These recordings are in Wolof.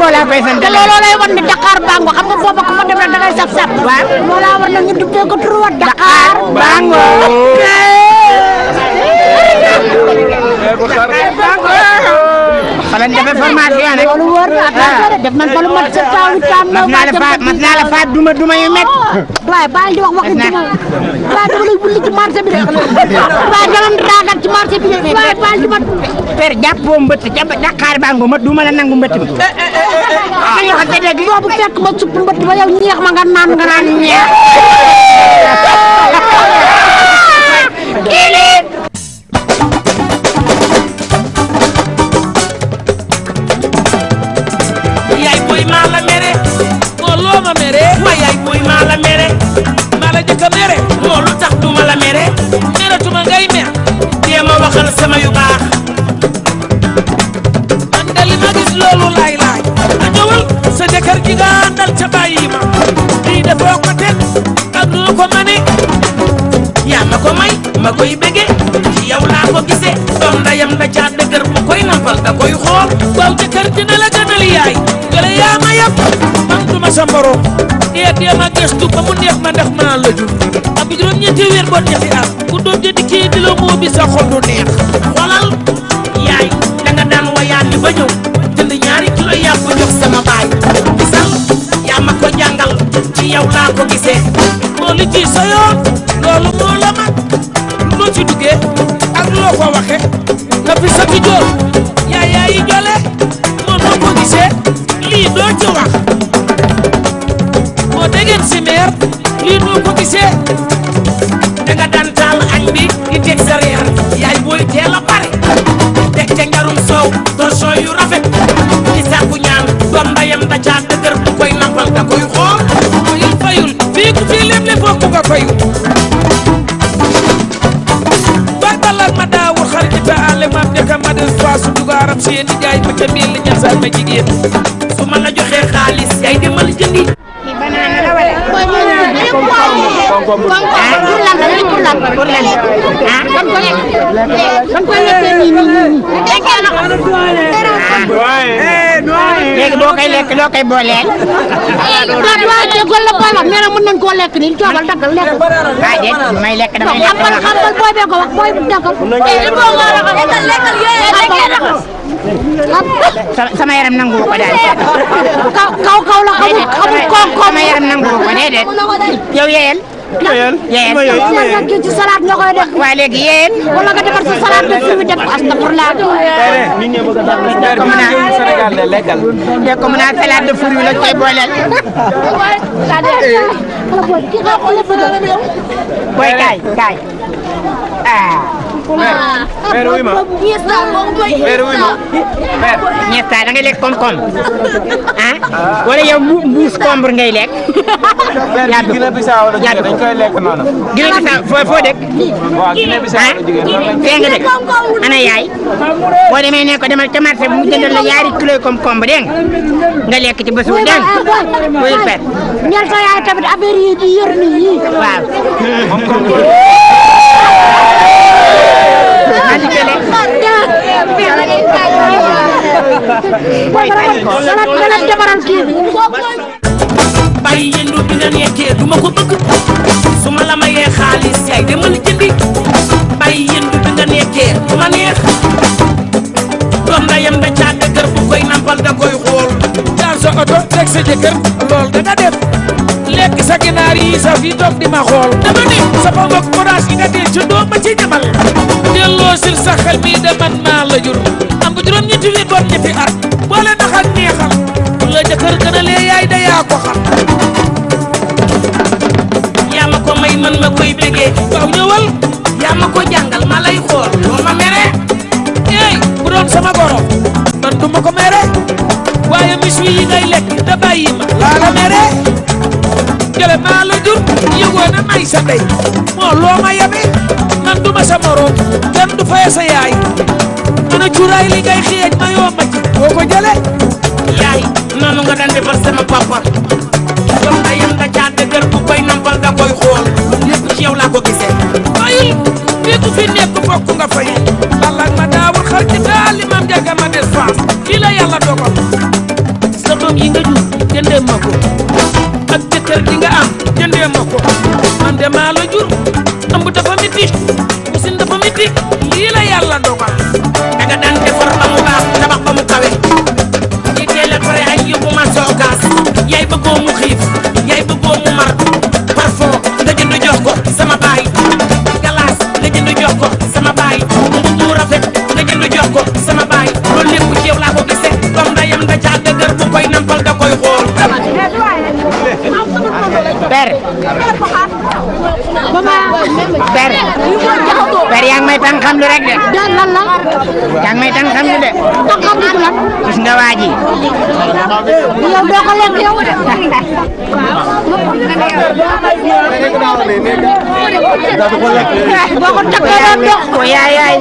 Bango laa koy sant. te looloo lay wan ne Dakar Bango xam nga booba ku fa dem rek da ngay saf-saf. waaw loolaa war na ñu duppee ko turu Dakar Bango. xale defee formation rek. loolu wóor na attention def nañ fa lu mat 7 ans 8 ans. mas naa la faat duma yu métti. waaye baal di wax waxi duma waaye dama lay bulli ci marché bi de waaye dama daagal ci marché bi de waaye baal di ma per jàppoo mbëtt ca Dakar Bango ma duma la nangu mbëtt mi. dañu wax dëgg boobu fekk ma supp mbëtt ba yow ñeex ma nga naan ñeex yaay boy maa la mere moo loo ma mere ma yaay boy maa la mere maa la jëkk a mere moo lu tax duma la mere meretuma ngay mer dee ma waxal sama yu baax man de li ma gis loolu laay laaj a ñëwal sa jëkkër ji nga àndal ca bàyyi ma lii defoo ko teg ak lu ko mane yaa ma ko may ma koy bëgge ci yow laa ko gisee doom ndayam da caa dëgër bu koy nampal da koy xool waaw jëkkër dina la gënal yaay gële yaa ma yab man duma sa morom dee ma gëstu ba mu neex ma ndax maa la jur ak juróom-ñetti weer boo ñetti at ku doom ja dikkee di la moo bi sa xol du neex xoolal yaay da nga daan wayaan ni ba ñëw jënd ñaari kilo yàpp jox sama baay gisal yaa ma ko jàngal ci yow laa ko gisee moo li ci sa yoon loolu moo la mag loo ci duggee ak loo ko waxe nga fi sa ki joor yaa yi jole moo noo ko gisee lii doo ci wax moo dégeen si meer lii noo ko gisee da nga daan taal añ bi di teg sa reer yaay booy teel a pare teg ca njarum soow torsion yu rafet di sàkku ñaan doom mbayam da caa dëgër bu koy nampal da koy xool fayul fii ku fii lépp le fokk nga fayu barbalal ma daawul xarit ta ale maam njëkka ma des fois su dugaaram seen di jaay ma ca mil li ñasal ma jigéen su ma la joxee xaalis yaay demal jëndi kii banana la wala. léegi boo koy lekk loo koy booleel. waaye déggoo la booy wax nee na mën nañ koo lekk nii coobal daggal lekk. ah déet bu may lekk damay lekk xamal xamal booy bee ko wax booy bu daggal. sama yaram nangu ko daal. kaw la xamul koom sama yaram nangu ko déedéet. yow yeyel. yeyel ci salade nga koy def. waaye léegi yeyel. wala nga defar sa salade def fi mu def astafurlah. dégg ko mën a salade de fruits lañ koy booleel. booy kaay kaay. Mère wuy ma mère wuy ma mère. ñetta da ngay lekk koom-koom ah wala yow mbuus kombre ngay lekk. yaa Guinée Bissau la jógee dañ koy lekk noonu. Guinée Bissau foo dëkk. waaw Guinée Bissau la jógee noonu lañ fee nga dëkk ana yaay boo demee ne ko demal ca marché bi mu jëndal la yaari kilo koom-koom dégg nga lekk ci bés bu dégg muy fet. ñeel sa yaay tamit affaire yi di yor nii yii. waaw. bàyyi yëndu bi nga nekkee du ma ko bëgg su ma la mayee xaalis yaay demal jëndi bàyyi yëndu bi nga nekkee du ma neex doom ndayam da caa dëgër bu koy nampal da koy xool daal sa oto teg sa jëkkër lool da nga def lekk sa ginaar yi sa fi toog di ma xool dama ne sa pomp ak forage yi nga dee ci doom ma ci ñamal delloo sil sa xel mii de man maa la jur am bu juróom-ñetti wi doon ñetti at boole nax ak neexal bu la jëkkër gën a lee yaay da yaa ko xam yaa ma ko may man ma koy bégee waaw ñëwal yaa ma ko jàngal ma lay xool doo ma mere ey bu doon sama goro man du ma ko mere waaye mis wi yi ngay lekk da bàyyi ma laa la mere jële maa la jur yëgoo na may sa ndey moo loo ma yabe man du ma sa morom kenn du faya sa yaay mana cuuraay li ngay xeeñ ma yoo ma ci boo ko jële yaay noonu nga daan defal sama papa doom ndayam da caa dëgër bu koy nampal da koy xool lépp ci yow laa ko gisee bayil fii ku fi nekk fokk nga fay balla ma daawul xar ci daal li maam jaga ma des faas fii la yàlla dogal sa man de maa la jur ëmb dafa miti musin dafa miti lii la yàlla dogal danga daan defar ba mu baax tabax ba mu kawe di teel a pare ay yóbbu ma soogaas yaay bëggoo mu xiif yaay bëggoo mu mar parfum nga jënd jox ko sama baay galaas nga jënd jox ko sama baay mu rafet nga jënd jox ko sama baay loolu lépp ci yow laa ko gisee doom ndayam da caa dëgër bu koy nampal da koy xool père père père yaa ngi may tàng xam lu rek de lan la yaa ngi may tàng xam lu de tax xam lu lan gis nga waa ji yow doo ko lekk yow boo ko takkee doon dox ko yaay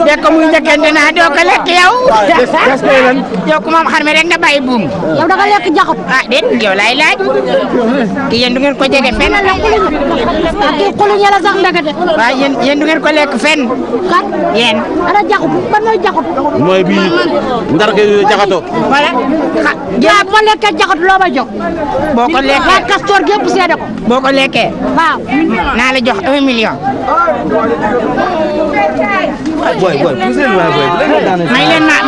de ko muy njëkkante naa doo ko lekk yow yow ku moom xar mi rek nga bàyyi buum yow da nga lekk jaxut ah déet yow laay laaj ki yéen du ngeen ko jege fenn ak kii xuluñ la sax ndekete waaw yéen du ngeen ko lekk fenn kat yéen ana jaxut ban mooy jaxut mooy bii ndar ke jaxato wala yaa ma lekkee jaxut loo ma jox boo ko waa lekkee Castor gépp seede ko boo ko lekkee waaw naa la jox 1 million boy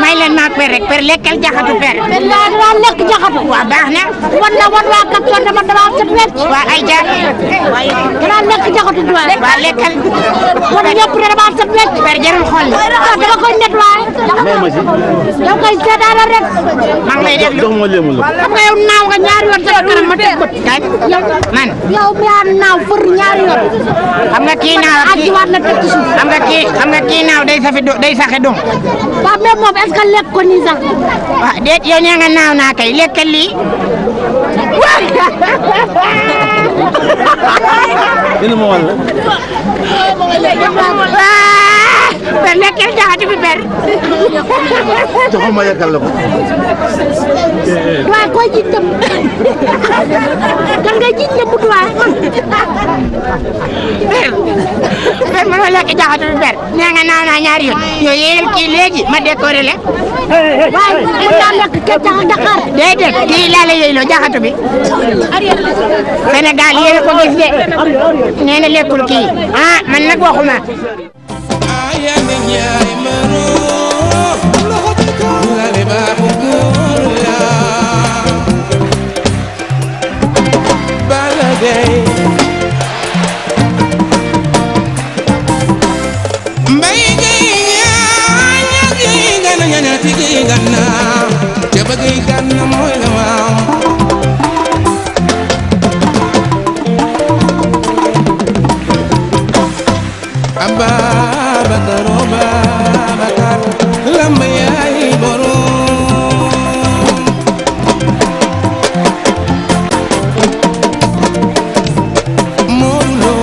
may leen ma per rek per lekkal jaxatu per mais daa lekk jaxatu waaw baax na wan waa Castor dama set wecc waa ay jaar danaa lekk jaxatu doy waa lekkal wan ñëpp ne dama set wecc per jarul xool dama koy nettoyé yow kay seetaan la rek maa ngi lay def jox ma léemu la xam nga yow naaw nga ñaari yoon sama kanam ma teg bët kañ man yow yaa naaw fër ñaari yoon xam nga kii naaw ak kii ajiwaat la teg ci suuf xam nga kii naaw day saxe dong waaw mais moom est-ce que lekk ko nii sax waaw déet yow nee nga naaw naa kay lekkal lii ina ma wala per lekkal jaxatu bi per joxal ma yekkal la ko waaye koy jiit dem kan ngay jiit dem bu duwaay per mënoo lekk jaxatu bi per nee nga naaw naa ñaari yoon yow yéel kii léegi ma décoré le waaye mën naa lekk kecax Dakar déedéet kii laa la yooyu jaxatu bi Sénégal yéen a ko gis de nee na lekkul kii ah man nag waxuma ayane ñaay maro la le ba bu ya balade mbay gi ñaay gi gana ñana ti gi gana te ba gi gana moy la waaw Ababakar Ababakar lamba yaay borom Molo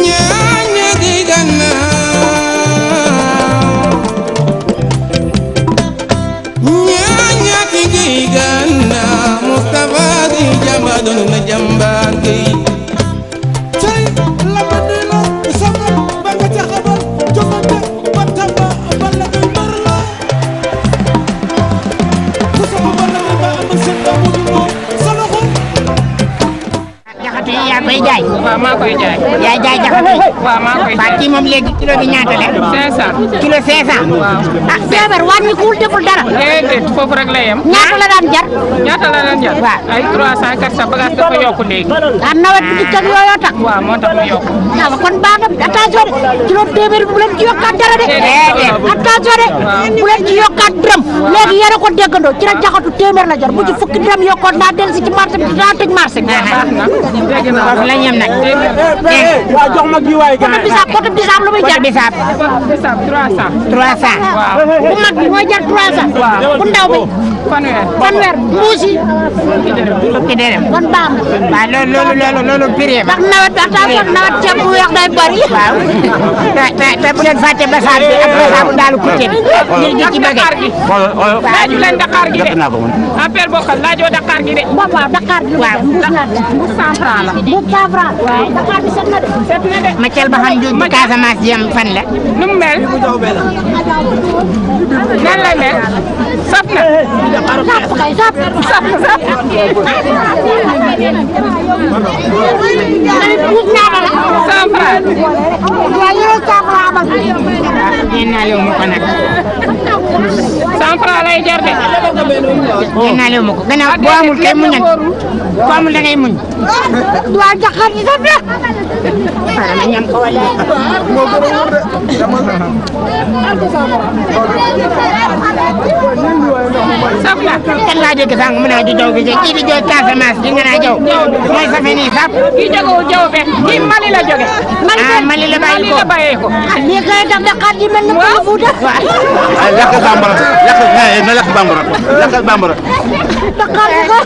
ñaña gi ganna Gana Mustafa di jamba don na jamba gi cey la bandila sama ba nga jaxabal jomante batama balla ngay mar la ku sama balla ngay ba am seen ba mu no sa loxo jaxatu yi yaa koy jaay waaw maa koy jaay. yaay jaay jaxatu yi waaw maa koy waa kii moom léegi kilo bi ñaata la 500. kilo 500 waaw. ah feebar wàññi kuul deful dara déedéet foofu rek la yem. ñaata la daan jar ñaata la leen jar. waaw. ay 300 400 bagage dafa yokku léegi. ah nawet bi dikk ak yooyoo tax waaw moo tax mu yokku. waaw kon baax na attention de kilo téeméer bi bu leen ci yokkaat dara de attention de bu leen ci yokkaat dërëm léegi yéen a ko déggandoo ci la jaxatu téeméer la jar bu ci fukki dërëm yokkoon daa dellu si ci marché bi daa tëj marché bi baax na dégg naa foofu la ñem nag waa jox ma gi waay poto bisaab lu muy jar bisaab bisaab 300. 300 waaw. bu mag bi mooy jar 300 bu ndaw bi fanweer mbuusi fukki dërëm kon baax na waaw loolu prix ba ndax nawet bi attention nawet ceeb bu weex day bari waaw te bu leen fàtte basaab bi ak basaabu daalu kucce bi ngir di ci bëgg laaju leen Dakar gi de affaire bokkal laajoo Dakar gi de papa Dakar gi waaw bu 100 francs la bu 100 francs Dakar bi set na de ma cel ba xam ju Casamance jëm fan la nu mu mel nan lay mel saf na sap kay sap wut naa la 100 francs waaw yore 100 francs ba naa lew ma ko nag 100 francs lay jar de naa lew ma ko gannaaw boo amul kay muñal boo amul da ngay muñ waa Dakar gi saf na ma ñam ko wala saf na kan laa dégg sànq mu ne di jaw bi kii di jooy Casamance di nga naa jaw mooy safe nii sap kii jógewul jaw fe kii Mali la jóge Mali la bàyyi ko lii kay tax Dakar gi mel na ko Fuuta ay lakk bambara na lakk bambara lakkal bambara Dakar gi ko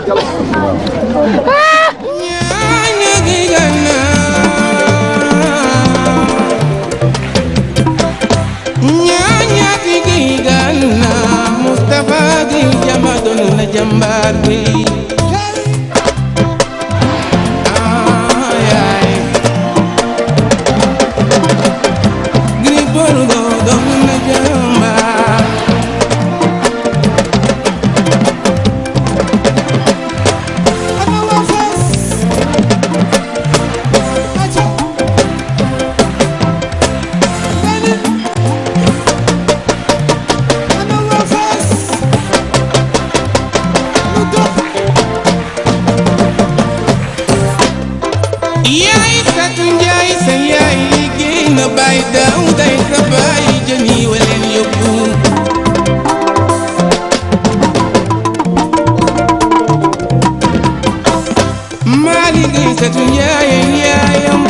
Mustafa gi jama doon na jambar bi ay Gris Bordeaux doon na jambar ana wa fas acha ana wa fas yaay Satu Njaay sa yaay liggéey na bay daaw day sa baay jën yi waleen yóbbu Maali Gay Satu Njaay yaayam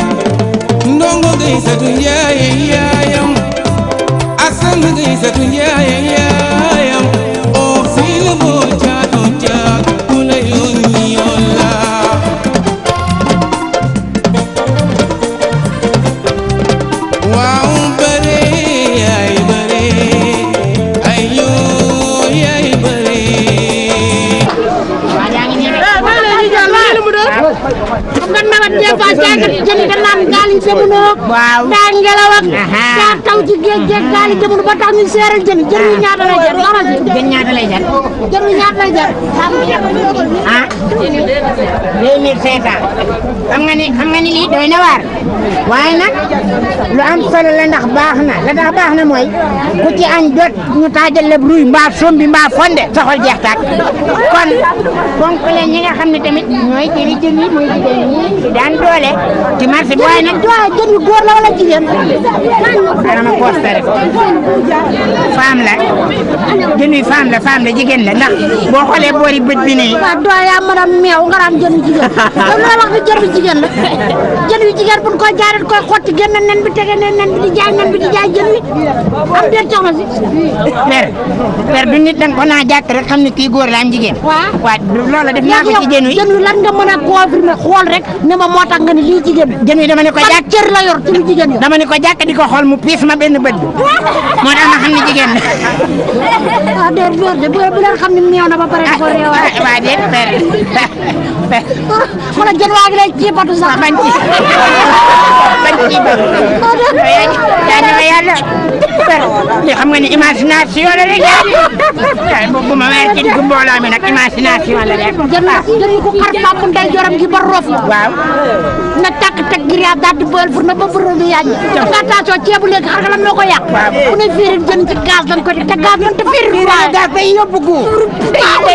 Ndongo Gay Satu Njaay yaayam Asan Gay Satu Njaay yaayam o fiil boo jaato jaat ku la yónni yoon la waaw bëre yaay bëre ay yoo yaay bëre xam nga nawet des fois jaaykat jën yi dañ naan gaal yi demunoo waaw daa ngelaw ak daa taw ci géej géej gaal yi demunu ba tax ñu seeral jën yi ñaata lay jar lama si gën ñaata lay jar jën yi ñaata lay jar ah 2500 xam nga ni lii doy na waar waaye nag lu am solo la ndax baax na la tax baax na mooy ku ci añ jot ñu taajal la ruy mbaa sombi mbaa fonde soxol jeex taat kon fonk leen ñi nga xam ne tamit ñooy jëli jën yi muy jigéen ñi daan doole ci marché bi waaye nag jën yu góor la wala jigéen dana ma poste rek femme la jën yu femme la jigéen la ndax boo xoolee boori bët bi nii waaw doy yaa mën a meew nga naan jën yu jigéen loolu la wax ni jën yu jigéen la jën yu jigéen buñ koy jaay dañ koy xotti génn nen bi tege nen bi di jaay nen bi di jaay jën wi am déet soxna si per du nit danga ko naa jàkk rek xam ne kii góor la am jigéen waaw loola def naa ko ci jën wi jën wi lan nga mën a confirmer xool rek ne ma moo tax nga ni lii jigéen jën wi dama ne ko jàkk cër la yor ci lu jigéen yor dama ne ko jàkk di ko xool mu piis ma benn bët bi moo tax ma xam ne jigéen la ah déet góor de bu leen xam ne meew na ba pare di ko réewal waa déet per wala jën waa ngi lay ciipatu sax bañ ci ba yaa ne ma yàlla per li xam nga ni imagination la rek yaa bu ma weer ci diggu mbooloo mi nag imagination la rek jën yi ko xar pàpp ndey joram gi ba roof waaw na tàkk teg giriyaat daal di boyal fur na ba fur bi yàññ def attention ceebu léegi xam nga lan moo ko yàq bu ne fiirin jën ci gaz dañ ko te gaz man te fiirin gaz day yóbbu guur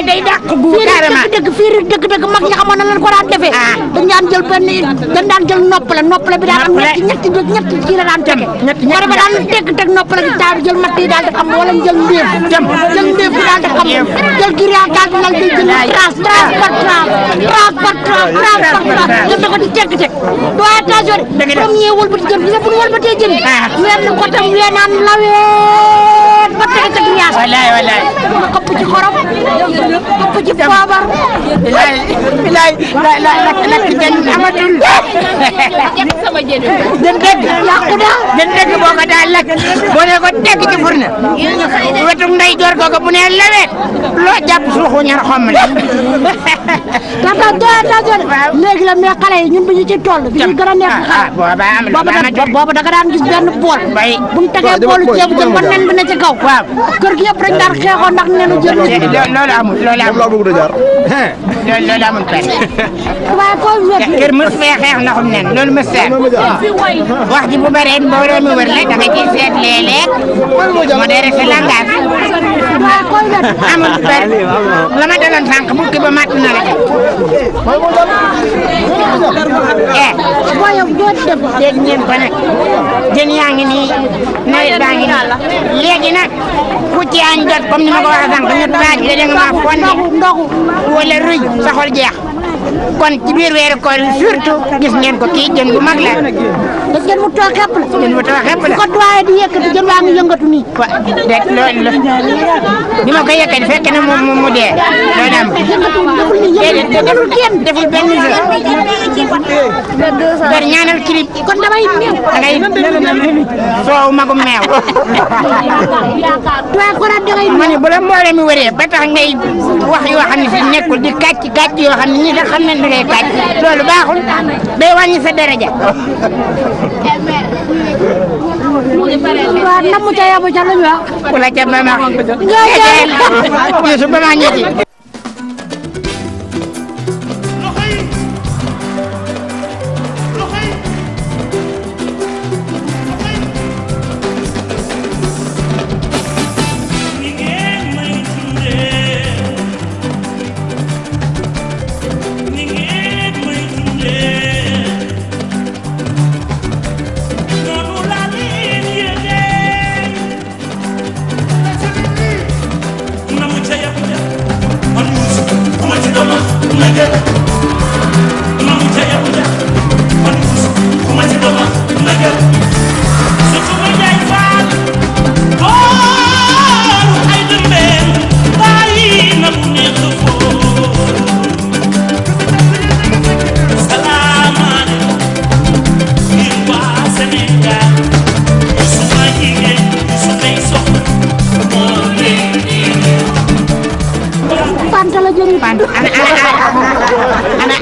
day dàq guur carrément dëgg fiirin dëgg mag ñi xamoon na lan ko daan defee dañ daan jël dañ daan jël noppale bi daan am ñetti kii la daan tege ko dafa daan teg noppale bi daal jël matt yi daal di xam wala jël ndéef bi daal di xam jël giriyaat daal di lal day jël trace da ko di teg doo attention de premier wëlbati jën bi sax bu ñu wëlbatee jën weer na ko tam wee naan lawee nawet ba tege ca grillage. wallaay wallaay. nga këpp ci xorom. këpp ci poobar. bilaay lakk jën amatul. den dëgg yàqu na. den dëgg boo ko daal lakk boo ne ko dégg ci furna wetu ndey joor googu bu ne lewet loo jàpp suuxu ñaar xomm la. attention léegi la mais xale yi ñun bu ñu ci toll bi ñu gën a nekk xale booba da nga daan gis benn bool bu ñu tegee boolu ceebu jën ba nen bi ne ci kaw waaw kër gi yëpp dañ daan xeexoon ndax nenu jën loolu amul loolu amul kenn waaye koy wet kër mës fee xeex ndaxum nen loolu mës seet wax ji bu bëree mbooloo mi wër la da nga ciy seet léeg-léeg modéré sa langage waaye koy wet amul per la ma daloon sànq bukki ba matt na la booy yow doo def dégg ngeen ko nag jën yaa ngi nii nawet baa ngi nii léegi nag ku ci añ jot comme ni ma ko waxee sànq ñu taaj la da nga maa fonde ndogu wala ruy sa xol jeex kon ci biir weeru koor surtout gis ngeen ko kii jën bu mag la da jën mu too xepp la jën bu too xepp la ko doye di yëkkati jën waa ngi yëngatu nii de loolu la bi ma ko yëkkati fekk na mu dee loolu am deful kenn deful benn jeu dar ñaanal clip kon damay meew dangay soow magum meew doye ko ra dangay ma ne bu la mboole mi wëree ba tax ngay wax yoo xam ne si nekkul di kàcc kàcc yoo xam ne ñi sax xam nañ da ngay kàcc loolu baaxul day wàññi sa daraja waaw namu ca yabu ca luñu wax ku la ca ba ma Youssou ba ma ñetti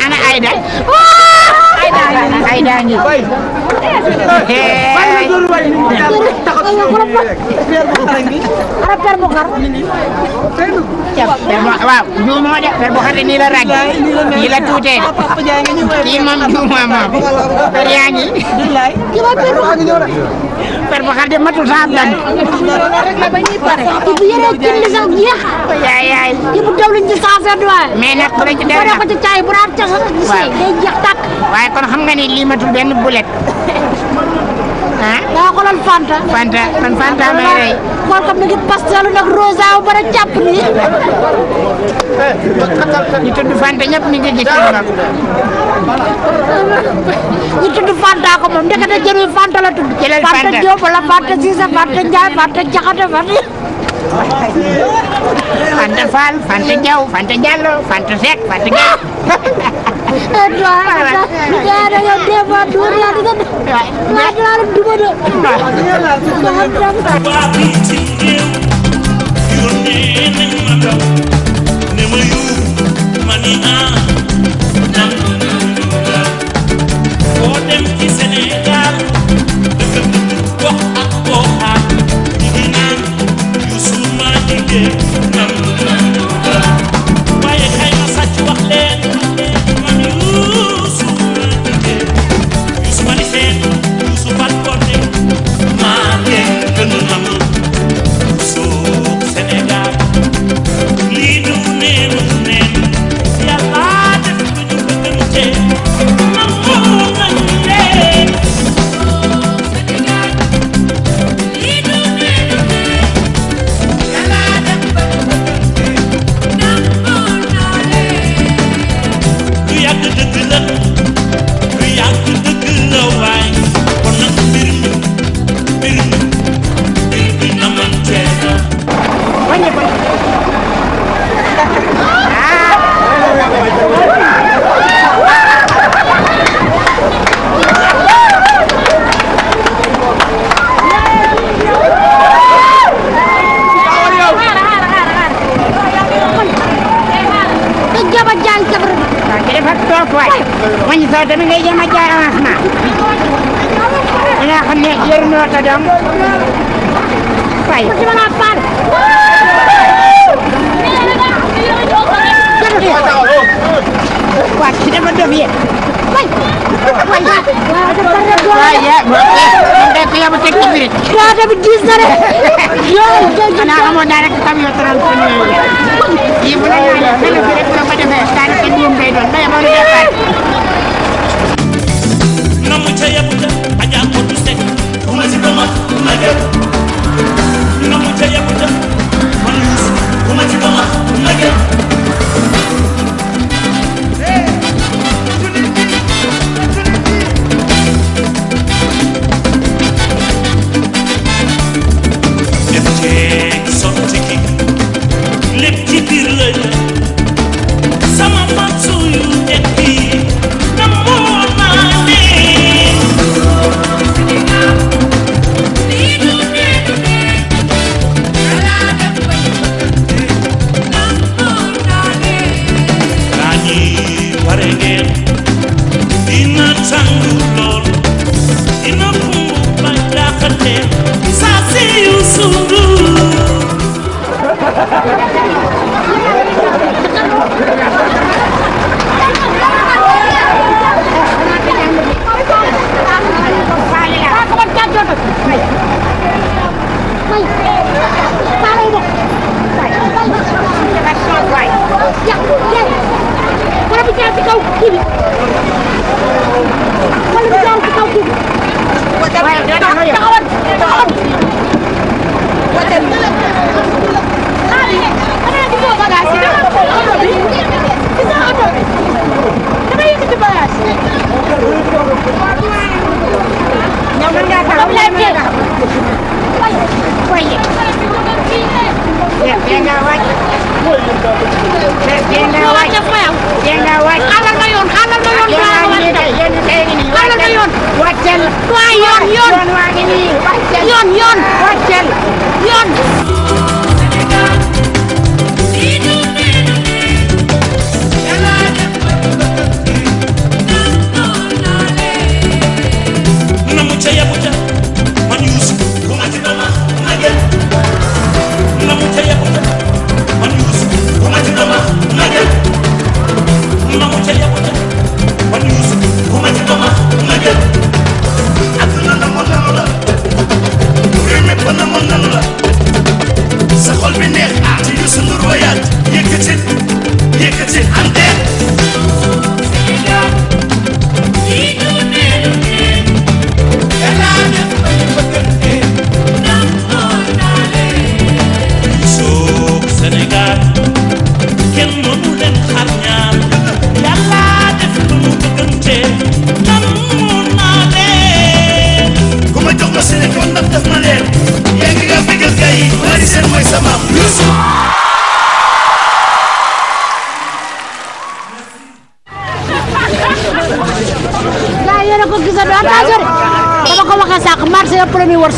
ana Aïda Aïda ngi waaw juumoo de per bu xar nii la ràññ nii la tuutee kii moom juumoo moom per yaa ngi per bu xar de matul sax dan bu yere jënd sax jeex yaay bu dawluñ ci saa sedd waay mais nag bu la ci def ko ci caay bu raat ca waaw day jeex tàkk waaye kon xam nga ni lii matul benn bulet ah daa xoolal Fanta kon Fanta may rey xool ko mi ngi pastelu nag rosa bu bara càpp ni ñu tudd Fanta ñëpp ñu ngi gis ñu tudd Fanta ko moom ndekete jën wi Fanta la tudd Fanta Diop wala Fanta Cissé Fanta Ndiaye Fanta Jaxate Fanta Fall Fanta Diaw Fanta Diallo Fanta Seck Fanta yow tamit ngay jéem a jaay avancement nga xam ne yor noo ta dong fay ci mën a faal waa ci dafa dof yéen way ko yabu teg ci biir yaa tamit gis na rek xanaa xamoon daa rek camion 30 yi bu la ñaanee benn bi rek la ko defee daanaka ñoom day doon day amoon départ na mu ca yabu ca aja ko du sek kuma ci dama magal na mu ca yabu ca man kuma ci dama magal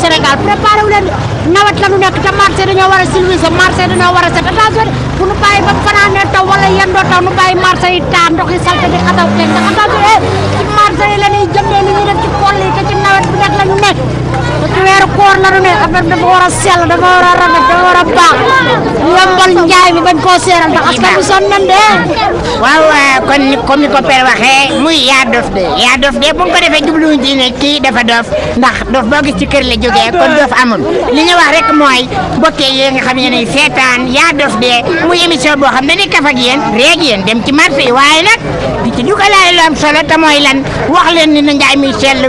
Sénégal préparé wu leen nawet la ñu nekk te marché dañoo war a silvise marché dañoo war a set attention bu nu bàyyi ba fanaanee taw wala yendoo taw nu bàyyi marché yi taa ndox yi salte di xataw kenn te attention ci marché yi la ñuy jëndee li ñuy def ci tool yi te ci nawet bi nag la ñu nekk te ci weeru koor la ñu nekk affaire dafa war a sell dafa war a rafet dafa war a baax yombal njaay mi bañ koo seeral ndax askan bi sonn nañ de waaw kon comme ni ko père waxee muy yaa dof de bu ko defee jubluwuñ ci ne kii dafa dof ndax dof boo gis ci kër la jógee kon dof amul li ñu wax rek mooy bokkee yi nga xam ne seetaan yaa dof de muy émission boo xam ne ni kaf ak yéen réeg yéen dem ci marché yi waaye nag di ci dugalaale lu am solo te mooy lan wax leen ni na njaay mi sell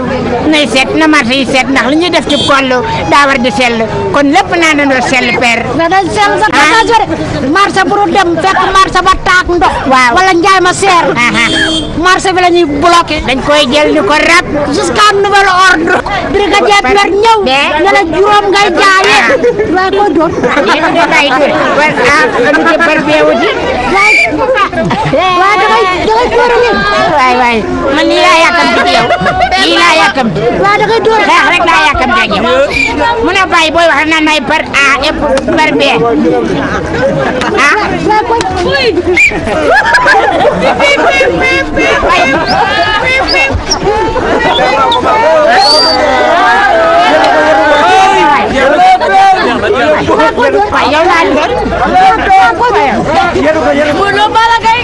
nay seet na marché yi seet ndax li ñuy def ci koll daa war di sell kon lépp naa doon sell père na dañ sell sax attention de marché bu nu dem fekk marché ba taak ndox waaw wala njaay ma seer marché bi la ñuy bloqué dañ koy jël di ko rab jusqu'à nouvel ordre brigadier Pierre ñëw ne la juróom ngay jaayee waaye koy doon yéen a ngi koy doon lu ci bari bee wuti waaw dangay door a waay man nii laa yàkkamti ci yow nii laa yàkkamti waaw dangay door a xeex rek laa yàkkamti ak yow mun a bàyyi booy wax naan may par A et par B yow laa door Modou Lo Balla Gaye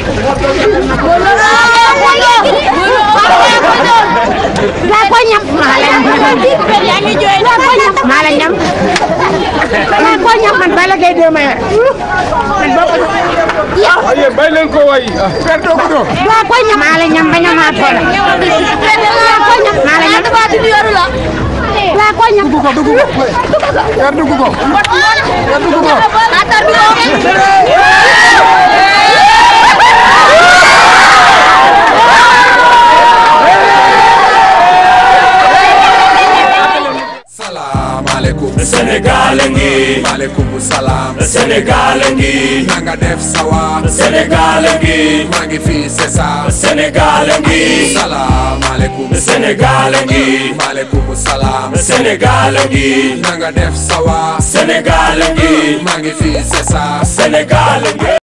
laa ko ñam yaa ngi jooy maa la ñam laa ko ñam man Balla Gaye doo ma yor man bokk Aye bay leen ko way fer do ko do laa ko ñam maa la ñam ba ñamaat ko la laa ko ñam maa la ñam laa ko ñam dugg ko fer dugg ko Salaamaaleykum Sénégal ngi maaleykum salaam Sénégal ngi na nga def sawa Sénégal ngi maa ngi fi c'est ça Sénégal ngi salaamaaleykum Sénégal ngi maaleykum salaam Sénégal ngi na nga def sawa Sénégal ngi maa ngi fi c'est ça Sénégal ngi